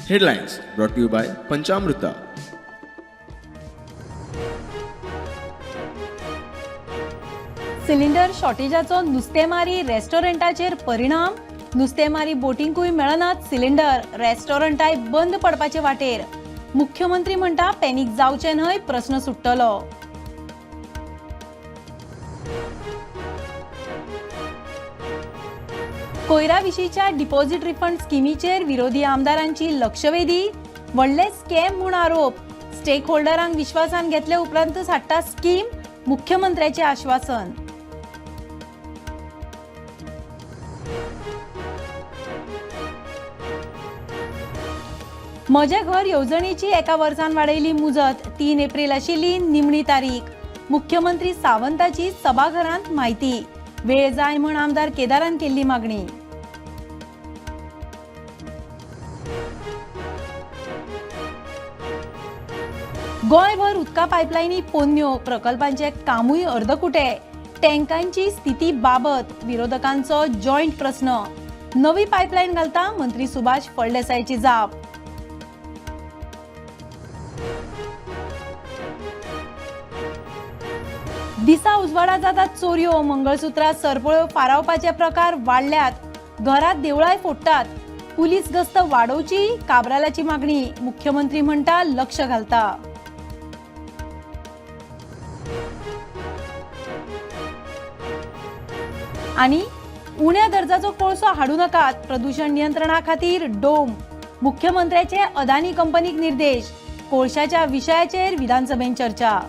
Headlines brought you by Panchamruta. Cylinder शॉर्टेजाचो नुस्तेमारी रेस्टॉरंटाचेर परिणाम. नुस्तेमारी बोटींकूय मेळनात सिलिंडर, रेस्टॉरंटाय बंद पडपाचे वाटेर. मुख्यमंत्री म्हणटा पॅनीक जावचें न्हय, प्रस्न सुट्टलो. कोयरा विशींच्या डिपॉझिट रिफंड स्किमीचेर विरोधी आमदारांची लक्षवेधी. व्हडले स्कॅम म्हूण आरोप. स्टेक होल्डरांक विश्वासान घेतले उपरांतच हाडटा स्कीम, मुख्यमंत्र्याचें आश्वासन. म्हजें घर येवजणेची एका वर्सान वाडयली मुजत. 3 एप्रिल आशिल्ली निमणी तारीख. मुख्यमंत्री सावंताची सभाघरांत म्हायती. वेळ जाय म्हूण आमदार केदारान केल्ली मागणी. गोंयभर उदका पायपलायनी पोन्न्यो, प्रकल्पांचे कामूय अर्दकुटे, टँकांची स्थिती बाबत, विरोधकांचो जॉयंट प्रस्न. नवी पायपलायन घालता, मंत्री सुभाष फळदेसायाची जाप. दिसा उजवाडा जातात चोरयो, मंगळसुत्रां सरपळ्यो फारावपाचे प्रकार वाडल्यात, घरात देवळाय फोडटात. पुलीस गस्त वाडोवची, काब्रालाची मागणी. मुख्यमंत्री म्हणटा लक्ष घालता. आनी उण्या दर्जाचो कोळसो हाडू नाकात, प्रदूषण नियंत्रणा खातीर डोम. मुख्यमंत्र्याचे अदानी कंपनीक निर्देश. कोळशाच्या विशयाचेर विधानसभेन चर्चा.